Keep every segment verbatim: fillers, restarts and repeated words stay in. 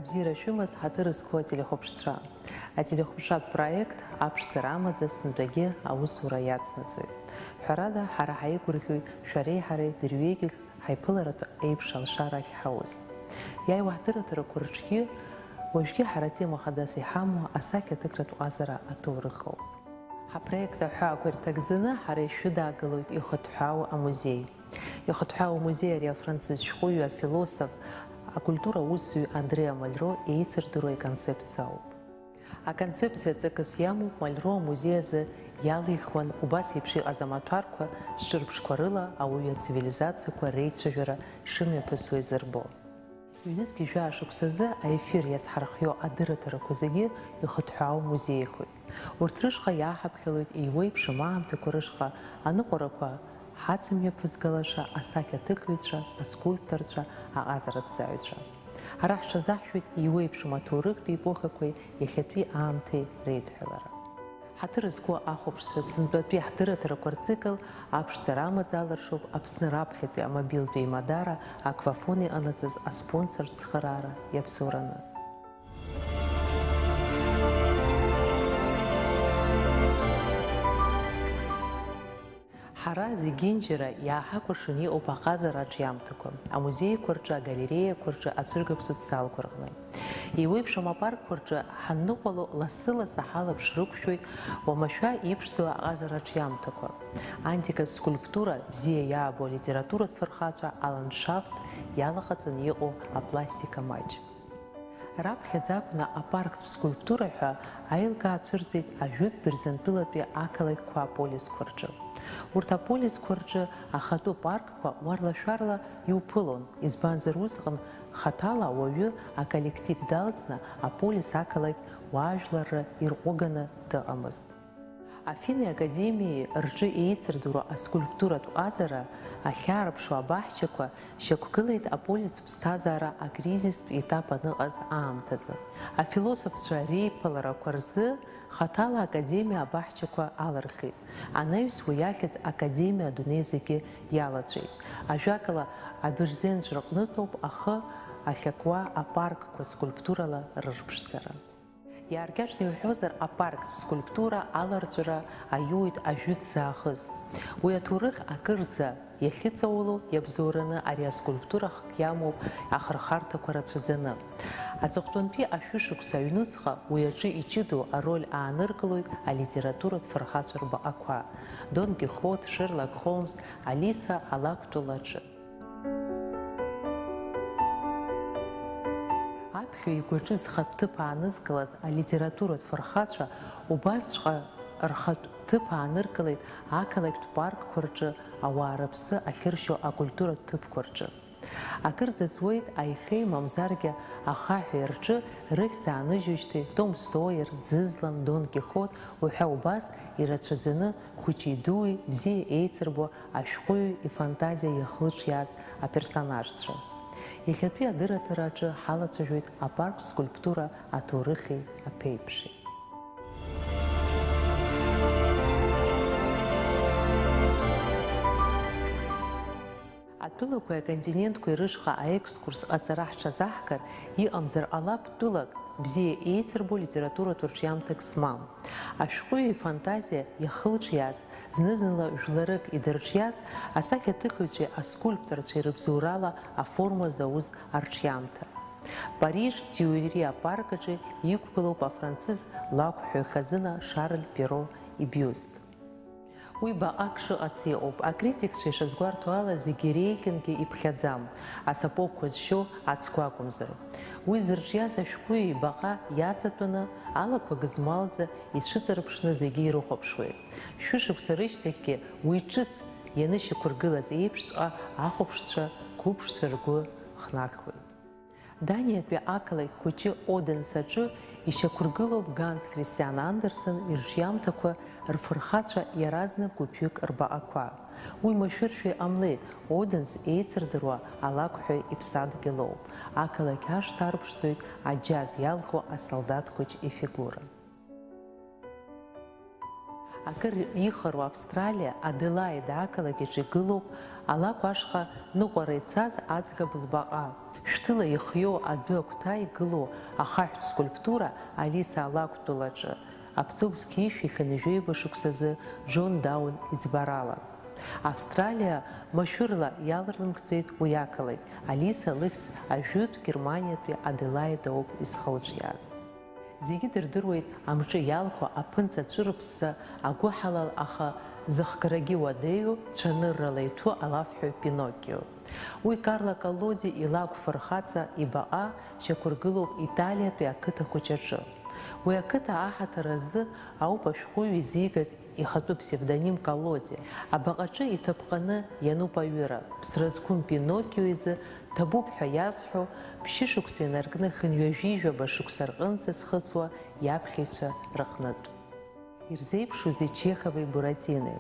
Бзиара шәымаз, ҳаҭыр зқәу ателехәаԥшцәа. Ателехәаԥшратә проект аԥшӡара амаӡа сынтәагьы аусура иацнаҵоит. Ҳәарада, ҳара ҳаигәырӷьоит шәареи ҳареи дырҩегьых ҳаиԥыларатә еиԥш алшара ахь ҳауз. Иааиуа ҳдырраҭарақәа рҿгьы уажәгьы ҳара атема хадас иҳамоу асахьаҭыхратә ҟазара аҭоурых ауп. Ҳапроект аҳәаақәа ирҭагӡаны ҳара ишәыдаагалоит ихыҭҳәаау амузеи. Ихыҭҳәаау амузеи ари афранцыз шәҟәыҩҩы, афилософ, акультура аусзуҩ Андреа Мальро еицырдыруа иконцепциа ауп. Аконцепциа ҵакыс иамоуп Мальро амузеи азы иалихуан убас еиԥш иҟаз амаҭәарқәа зҿырԥшқәа рыла ауаҩы ацивилизациақәа реицәажәара шымҩаԥысуа изырбо. Ҩнызқь жәаа шықәсазы аефир иазҳархио адырраҭарақәа зегьы ихыҭҳәаау музеихоит. Урҭ рышҟа иааҳаԥхьалоит еиуеиԥшым аамҭақәа рышҟа аныҟәарақәа ҳацымҩаԥызгалаша асахьаҭыхҩцәа, аскульпторцәа, аҟазараҭҵааҩцәа. Ҳара ҳҽазаҳшәоит еиуеиԥшым аҭоурыхтәи епохақәеи иахьатәи аамҭеи реидҳәалара. Ҳаҭыр зқәу ахәаԥшцәа, сынтәатәи ҳдырраҭарақәа рцикл аԥшӡара амаӡа аларшоуп Аԥсны раԥхьатәи амобилтә еимадара Аквафон иҟанаҵаз аспонсортә цхыраара иабзоураны. Ҳара зегьынџьара иааҳакәыршаны иҟоуп аҟазара арҿиамҭақәа, амузеиқәа рҿы, агалереиақәа рҿы, ацәыргақәҵатә залқәа рҟны. Еиуеиԥшым апаркқәа рҿы ҳанныҟәало, лассы-лассы ҳалаԥш рықәшәоит уамашәа иԥшӡоу аҟазара арҿиамҭақәа. Антикатә скульптура, бзиа иаабо алитературатә фырхацәа, аландшафт иалаҟаҵаны иҟоу апластика маҷ. Раԥхьаӡа акәны апарктә скульптура ҳәа аилкаа цәырҵит ажәытә Бырзентәылатәи ақалақьқәа аполисқәа рҿы. Урҭ аполисқәа рҿы ахатәы паркқәа уарлашәарла иуԥылон, избанзар усҟан хаҭала ауаҩы аколлектив далҵны аполис ақалақь уаажәларра ирҟәыганы дыҟамызт. Афини академиеи рҿы еицырдыруа аскульптуратә ҟазара ахьаарԥшу абаҳчақәа шьақәгылеит аполистә ԥсҭазаара акризистә етап аныҟаз аамҭазы. Афилософцәа реиԥыларақәа рзы хаҭала академиа абаҳчақәа алырхит. Анаҩс уи ахьӡ академиа адунеи зегьы иалаҵәеит. Ажәакала, абырзенцәа рҟнытәоуп ахы ахьакуа апаркқәа скульптурала рырԥшӡара. Иааркьаҿны иуҳәозар, апарктә скульптура аларҵәара аиуеит ажәытә заахыс. Уи аҭоурых акырӡа иахьыҵаулоу иабзоураны ари аскульптура хк иамоуп ахырхарҭақәа рацәаӡаны. Аҵыхәтәантәи ашәышықәса аҩнуҵҟа уи аҿы иҷыдоу ароль ааныркылоит алитературатә фырхацәа рбаҟақәа, Дон Кихот, Шерлок Холмс, Алиса алакәтәылаҿы. Аԥхьаҩ игәаҿы зхатә ҭыԥ аанызкылаз алитературатә фырхацәа убасҵәҟьа рхатә ҭыԥ ааныркылеит ақалақьтә паркқәа рҿы ауаа рыԥсы ахьыршьо акультуратә ҭыԥқәа рҿы. Акырӡа ҵуеит аихеи мамзаргьы ахаҳәи рҿы рыхьӡ ааныжьуеижьҭеи Том Соиер, Ӡызлан, Дон Кихот уҳәа убас ирацәаӡаны хәыҷи-дуи бзиа еицырбо ашәҟәыҩҩы ифантазиа иахылҿиааз аперсонажцәа. Иахьатәи адырраҭара аҿы ҳалацәажәоит апарктә скульптура аҭоурыхи аԥеиԥши. Атәылақәеи аконтинентқәеи рышҟа аекскурс ҟаҵара ҳҽазаҳкыр, иҟамзар ҟалап тәылак, бзиа еицырбо литературатә рҿиамҭак змам. Ашәҟәыҩҩы ифантазиа иахылҿиааз, зны-зынла жәларык идырҿиаз, асахьаҭыхҩцәеи аскульпторцәеи рыбзоурала аформа зауз арҿиамҭа. Париж, Тиуильри апарк аҿы иқәгылоуп афранцыз лакәҳәаҩ хазына Шарль Перо ибиуст. Уи баҟак шыҟац иҟоуп. Акритикцәа ишазгәарҭо ала, зегьы иреиӷьынгьы иԥхьаӡам, асапогқәа зшьо ацгәы акәымзар. Уи зырҿиаз ашәҟәыҩҩы ибаҟа иаҵатәаны, алақәа гызмалӡа ицәыҵарԥшны зегьы ирыхәаԥшуеит. Шәышықәса рышьҭахьгьы уи ҿыц ианышьақәыргылаз еиԥшҵәҟьа ахәаԥшцәа қәыԥшцәа ргәы хнахуеит. Даниатәи ақалақь хәыҷы Оденс аҿы ишьақәыргылоуп Ганс Христиан Андерсен ирҿиамҭақәа, рфырхацәа иаразнак гәыԥҩык рбаҟақәа. Уи машәыршәа иҟамлеит, Оденс еицырдыруа алакәҳәаҩ иԥсадгьыл ауп, ақалақь ашҭа арԥшӡоит аџьаз иалху асолдаҭ хәыҷ ифигура. Акыр ихароу Австралиа, Аделаида ақалақь аҿы игылоуп алакә ашҟа ныҟәара ицаз аӡӷаб лбаҟа. Шәҭыла ихиоу адәы агәҭа игылоу ахаҳәтә скульптура Алиса алакә тәылаҿы, Аԥҵоу зқьи жәшәи хынҩажәи жәаҩа шықәсазы Џон Даун иӡбарала. Австралиа машәырла иаларнымкӡеит уи ақалақь, Алиса лыхьӡ ажәытә Германиатәи Аделаида ауп изхылҿиааз. Зегьы дырдыруеит амҿы иалху аԥынҵа цәырыԥсса агәыҳалал, аха зыхгарагьы уадаҩу, цәаныррала иҭәу алафҳәаҩ Пиноккио. Уи Карло Коллоди илакә фырхаҵа ибаҟа шьақәыргылоуп Италиатәи ақыҭа хәыҷ аҿы. Уи ақыҭа аҳаҭыр азы ауп ашәҟәыҩҩы изигаз ихатәы псевдоним Коллоди. Абаҟаҿы иҭаԥҟаны иануп аҩыра, ԥсра зқәым Пиноккио изы ҭабуп ҳәа иазҳәо, ԥшьышықәса инаркны хынҩажәи жәаба шықәса рҟынӡа зхыҵуа иаԥхьаҩцәа рыҟнытә. Ирзеиԥшузеи Чехови Буратинои?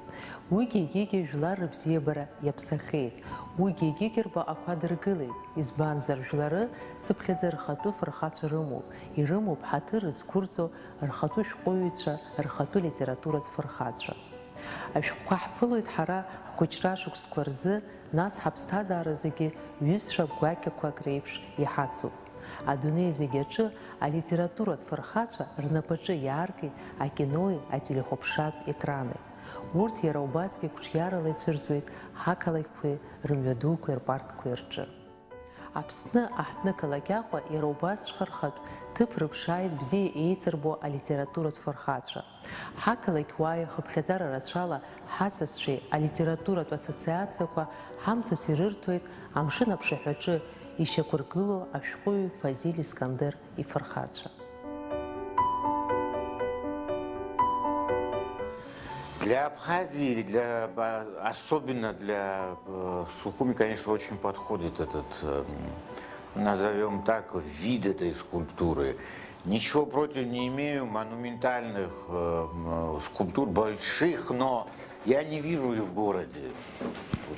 Уигьы егьигьы жәлар рыбзиабара иаԥсахеит, уигьы егьигьы рбаҟақәа дыргылеит, избанзар, жәлары цыԥхьаӡа рхатәы фырхацәа рымоуп, ирымоуп ҳаҭыр зқәырҵо рхатәы шәҟәыҩҩцәа, рхатәы литературатә фырхацәа. Ашәҟәқәа ҳԥылоит ҳара ҳхәыҷра шықәсқәа рзы, нас ҳаԥсҭазаара зегьы ҩызцәа гәакьақәак реиԥш иҳацуп. Адунеи зегь аҿы алитературатә фырхацәа рнапаҿы иааргеит акинои ателехәаԥшратә екрани. Урҭ иара убасгьы қәҿиарала ицәырҵуеит ҳақалақьқәеи рымҩадуқәеи рпаркқәеи рҿы. Аԥсны аҳҭнықалақь Аҟәа иара убасҵәҟьа рхатә ҭыԥ рыԥшааит бзиа еиҵырбо алитературатә фырхацәа. Ҳақалақь уааи хыԥхьаӡара рацәала ҳасасцәеи алитературатә ассоциациақәа ҳамҭас ирырҭоит амшын аԥшаҳәаҿы ишьақәыргылоу ашәҟәыҩҩы Фазиль Искандер ифырхацәа. Для Абхазии, для, особенно для э, Сухуми, конечно, очень подходит этот, эм, назовем так, вид этой скульптуры. Ничего против не имею монументальных э, м, скульптур, больших, но я не вижу их в городе.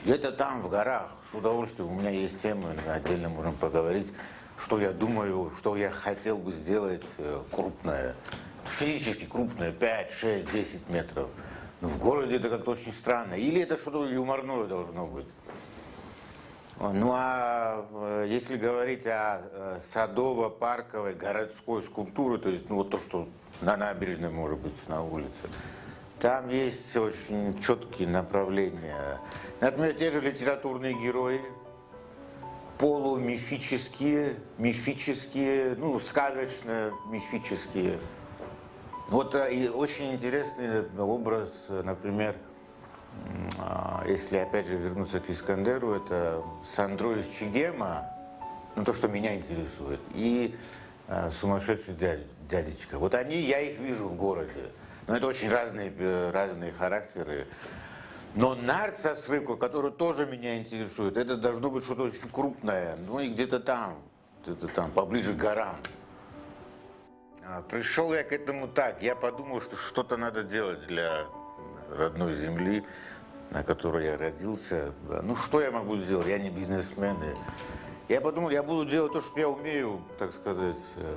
Где-то там, в горах, с удовольствием, у меня есть темы, отдельно можем поговорить, что я думаю, что я хотел бы сделать э, крупное. Физически крупное, пять, шесть, десять метров. Но в городе это как-то очень странно. Или это что-то юморное должно быть. Ну а э, если говорить о э, садово-парковой городской скульптуре, то есть ну, вот то, что на набережной, может быть, на улице, там есть очень четкие направления. Например, те же литературные герои, полумифические, мифические, ну, сказочно-мифические. Вот э, и очень интересный образ, э, например, м, а, если опять же вернуться к Искандеру, это Сандро из Чегема, ну, то, что меня интересует, и э, сумасшедший дядь- дядечка. Вот они, я их вижу в городе. Но это очень разные, э, разные характеры. Но нарт со свыкла, который тоже меня интересует, это должно быть что-то очень крупное. Ну и где-то там, где-то там, поближе к горам. А, Пришел я к этому так. Я подумал, что что-то надо делать для родной земли, на которой я родился. Ну, что я могу сделать? Я не бизнесмен. И я подумал, я буду делать то, что я умею, так сказать. Э,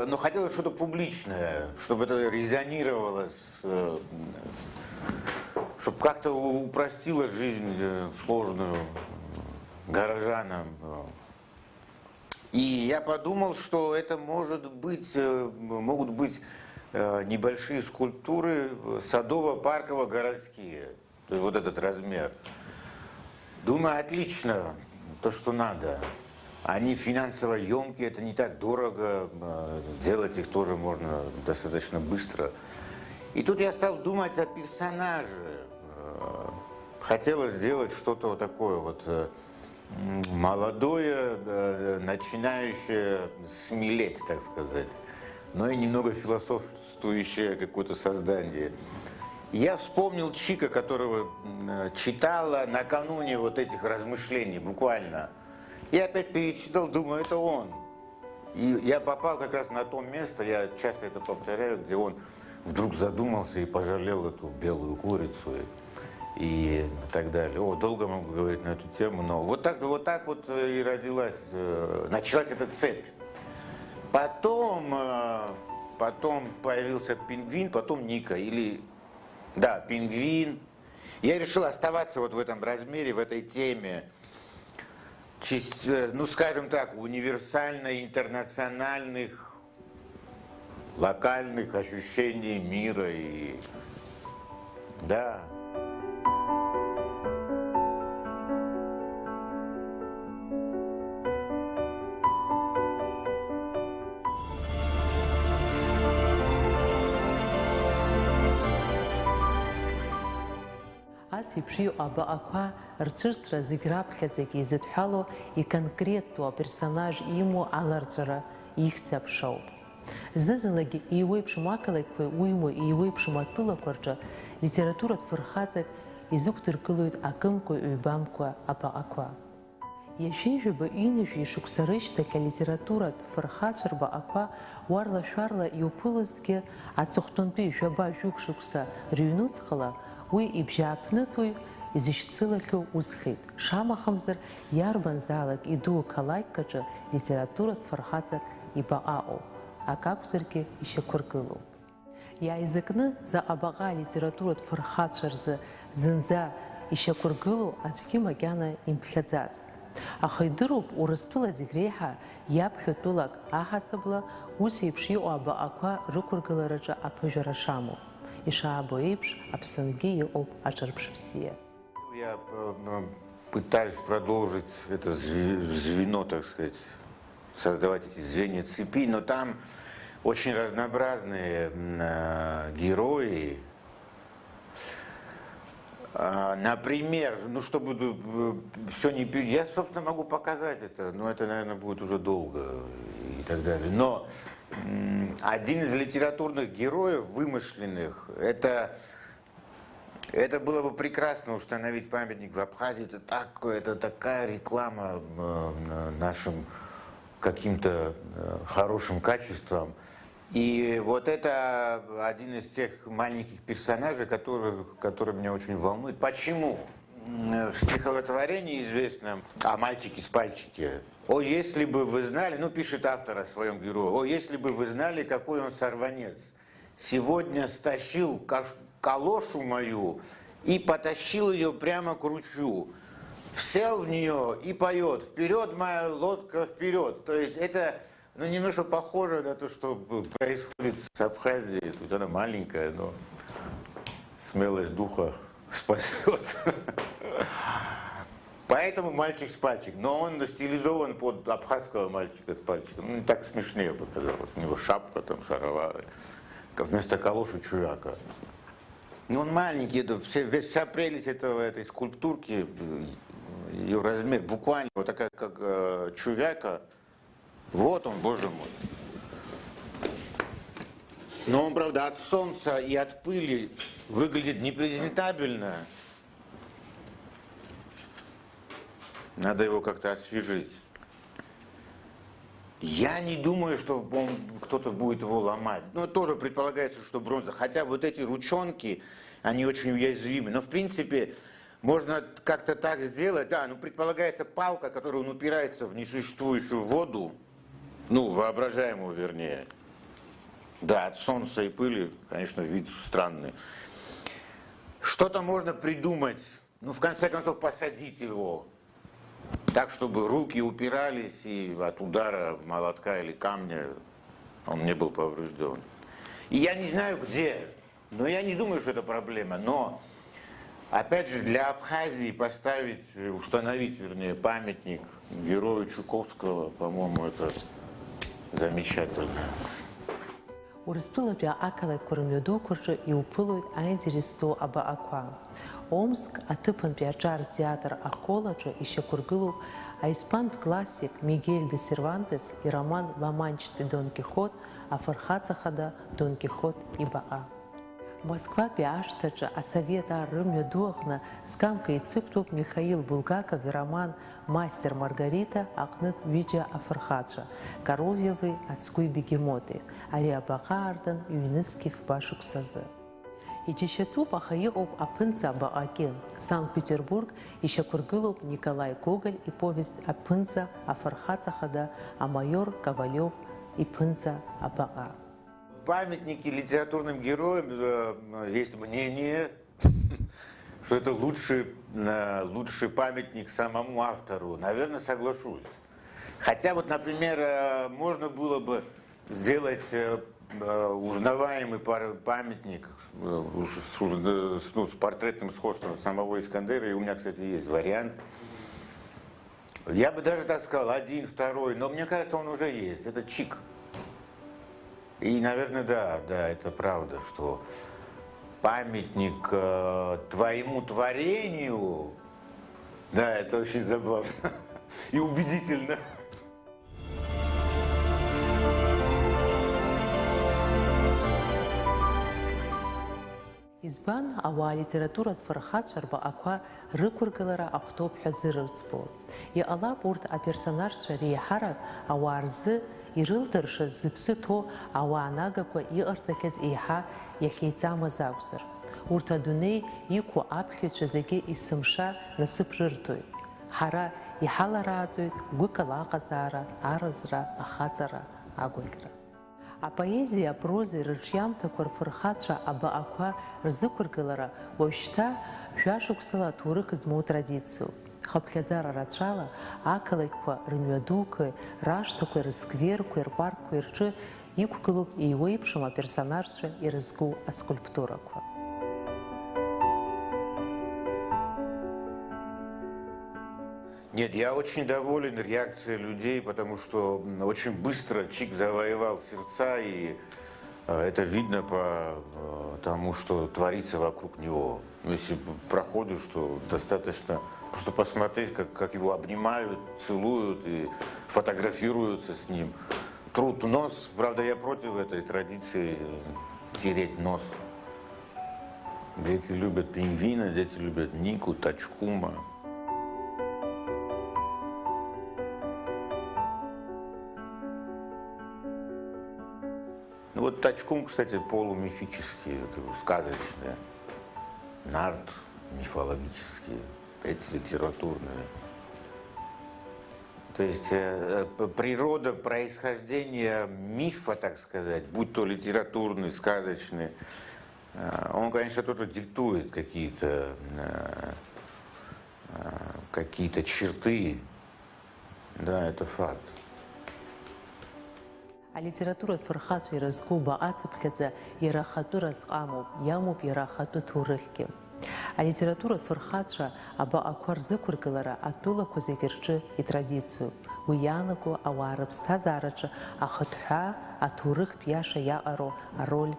Но хотелось что-то публичное, чтобы это резонировало с... э, чтобы как-то у- упростило жизнь э, сложную э, горожанам. э. И я подумал, что это может быть, э, могут быть э, небольшие скульптуры э, садово-парково-городские. То есть вот этот размер. Думаю, отлично, то, что надо. Они финансово емкие, это не так дорого, э, делать их тоже можно достаточно быстро. И тут я стал думать о персонаже. Э, Хотелось сделать что-то вот такое вот э, м, молодое, э, начинающее смелеть, так сказать, но и немного философствующее какое-то создание. Я вспомнил Чика, которого м, читала накануне вот этих размышлений, буквально. Я опять перечитал, думаю, это он. И я попал как раз на то место, я часто это повторяю, где он вдруг задумался и пожалел эту белую курицу и, и так далее. О, долго могу говорить на эту тему, но вот так, вот так вот э, и родилась, э, началась эта цепь. Потом, э, потом появился пингвин, потом Ника, или, да, пингвин. Я решил оставаться вот в этом размере, в этой теме. Чис-, э, ну, скажем так, универсально-интернациональных, локальных ощущений мира и, да. Ас еиԥш иҟоу абаҟақәа рцәырҵра зегь раԥхьаӡагьы изыдҳәалоу иконкреттәу аперсонаж имоу аларҵәара ихьӡ-аԥша ауп. Зны-зынлагьы еиуеиԥшым ақалақьқәеи уимоу еиуеиԥшым атәылақәа рҿы литературатә фырхаҵак изықәдыргылоит акымкәа-ҩбамкәа абаҟақәа. Ҩажәи жәаба-ҩынҩажәи шықәса рышьҭахь алитературатә фырхацәа рбаҟақәа уарла-шәарла иуԥылозҭгьы, аҵыхәтәантәи жәаба-жәохә шықәса рыҩнуҵҟала уи ибжьааԥнытәуаҩ изышьцылахьоу усхеит, шамахамзар, иарбанзаалак идуу қалақьк аҿы литературатә фырхаҵак ибаҟа ыҟоуп, акы акәзаргьы ишьақәыргылоуп. Иааизакны заҟа баҟа алитературатә фырхацәа рзы зынӡа ишьақәыргылоу аӡәгьы макьана имԥхьаӡацт. Аха идыруп, Урыстәыла зегь реиҳа иаԥхьо тәылак аҳасабала ус еиԥш иҟоу абаҟақәа рықәыргылараҿы аԥыжәара шамоу. Ишаабо еиԥш, Аԥсынгьы иҟоуп аҿырԥш бзиа. Я э, э, пытаюсь продолжить это зве- звено, так сказать, создавать эти звенья цепи, но там очень разнообразные м, э, герои. А, Например, ну чтобы все не... пе- Я, собственно, могу показать это, но это, наверное, будет уже долго и так далее. Но м, один из литературных героев вымышленных, это это было бы прекрасно установить памятник в Абхазии. Это, так, это такая реклама э, нашим каким-то э, хорошим качествам. И вот это один из тех маленьких персонажей, который, который меня очень волнует. Почему? М, В стихотворении известном о мальчике с пальчики. О, если бы вы знали, ну, пишет автор о своем герое, о, если бы вы знали, какой он сорванец. Сегодня стащил каш- калошу мою и потащил ее прямо к ручью. Всел в нее и поет: «Вперед, моя лодка, вперед!» То есть это ну, немножко похоже на то, что происходит с Абхазией. То есть она маленькая, но смелость духа спасет. Поэтому мальчик с пальчик. Но он стилизован под абхазского мальчика с пальчиком. Ну, так смешнее показалось. У него шапка, там, шаровары. Вместо калоши чувяка. Ну, он маленький, это все, весь, вся прелесть этого, этой скульптурки, ее размер, буквально вот такая, как э, чувяка. Вот он, боже мой. Но он, правда, от солнца и от пыли выглядит непрезентабельно. Надо его как-то освежить. Я не думаю, что он, кто-то будет его ломать. Но тоже предполагается, что бронза. Хотя вот эти ручонки, они очень уязвимы. Но в принципе, можно как-то так сделать. Да, ну предполагается палка, которую он упирается в несуществующую воду. Ну, воображаемую, вернее. Да, от солнца и пыли, конечно, вид странный. Что-то можно придумать. Ну, в конце концов, посадить его так, чтобы руки упирались, и от удара молотка или камня он не был поврежден. И я не знаю, где, но я не думаю, что это проблема, но, опять же, для Абхазии поставить, установить, вернее, памятник герою Чуковского, по-моему, это замечательно. Урыстәылатәи ақалақьқәа рымҩадуқәа рҿы иуԥылоит аинтерес зҵоу абаҟақәа. Омск аҭыԥантәи аҿар театр ахол аҿы ишьақәыргылоуп аиспантә классик Мигель де Сервантес ироман Ла Манчатәи Дон Кихот, афырхаҵа хада Дон Кихот ибаҟа. Москватәи ашҭаҿы асовет ар рымҩаду аҟны зқамк еицықәтәоуп Михаил Булгаков ироман Мастер Маргарита аҟнытә ҩыџьа афырхацәа, Коровьеви ацгәи Бегемоти, ари абаҟа аартын ҩнызқь фба шықәсазы. Иџьашьатәуп, аха иҟоуп аԥынҵа абаҟагьы. Санкт-Петербург ишьақәыргылоуп Николаи Гоголь иповест Аԥынҵа афырхаҵа хада амаиор Ковалиов иԥынҵа абаҟа. Памятники литературным героям, э, есть мнение, Что это лучший, э, лучший памятник самому автору. Наверное, соглашусь. Хотя вот, например, э, можно было бы сделать э, э, узнаваемый пар- памятник э, уж- с, уж- с- ну, с портретным сходством самого Искандера. И у меня, кстати, есть вариант. Я бы даже так сказал, один, второй, но мне кажется, он уже есть. Это чик. И, наверное, да, да, это правда, что памятник э, твоему творению, да, это очень забавно и убедительно. Избан ауаа алитературатә фырхацәа рбаҟақәа рықәыргылара ахәҭоуп ҳәа зырӡбо? Иҟалап урҭ аперсонажцәа реиҳарак ауаа рзы ирылдыршаз, зыԥсы ҭоу ауаа нагақәа иҟарҵахьаз еиҳа иахьеиҵамыз акәзар. Урҭ адунеи иқәу аԥхьаҩцәа зегьы есымша насыԥ рырҭоит. Ҳара иҳаларааӡоит гәыкала аҟазаара, аразра, ахаҵара, агәаӷьра. Апоезиеи апрозеи рырҿиамҭақәа рфырхацәа абаҟақәа рзықәыргылара уажәшьҭа жәашықәсала аҭоурых змоу традициоуп. Хыԥхьаӡара рацәала ақалақьқәа рымҩадуқәеи рашҭақәеи рыскверқәеи рпаркқәеи рҿы иқәгылоуп еиуеиԥшым аперсонажцәа ирызку аскульптурақәа. Нет, я очень доволен реакцией людей, потому что м, очень быстро Чик завоевал сердца, и э, это видно по э, тому, что творится вокруг него. Ну, если б- проходишь, то достаточно просто посмотреть, как, как его обнимают, целуют и фотографируются с ним. Трут нос, правда, я против этой традиции э, тереть нос. Дети любят пингвина, дети любят Нику, Тачкума. Ну вот Тачкум, кстати, полумифический, как бы сказочный. Нарт мифологический, эти литературные. То есть э, п- природа происхождения мифа, так сказать, будь то литературный, сказочный, э, он, конечно, тоже диктует какие-то э, э, какие-то черты. Да, это факт. Алитературатә фырхацәа ирызку баҟа цыԥхьаӡа иара ахатәы разҟ амоуп, иамоуп иара ахатәы ҭоурыхгьы. Алитературатә фырхацәа абаҟақәа рзықәыргылара атәылақәа зегьы рҿы итрадициоуп. Уи иаанаго ауаа рыԥсҭазаараҿы ахыҭҳәаа, аҭоурыхтә иаша иаҟароу ароль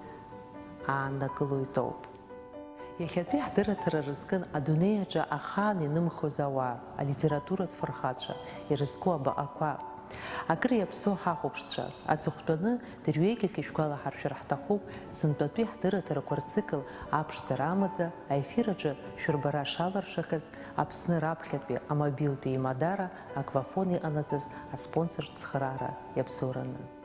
ааннакылоит ауп. Иахьатәи ҳдырраҭара рызкын адунеи аҿы ахаан инымхоз ауаа, алитературатә фырхацәа, ирызку абаҟақәа. Акыр иаԥсоу ҳахәаԥшцәа, аҵыхәтәаны дырҩегьых ишәгәалаҳаршәар ҳҭахуп, сынтәатәи ҳдырраҭарақәа рцикл аԥшӡара амаӡа аефир аҿы шәырбара шалыршахьаз Аԥсны раԥхьатәи амобилтәи еимадара Аквафон иҟанаҵаз аспонсортә цхыраара иабзоураны.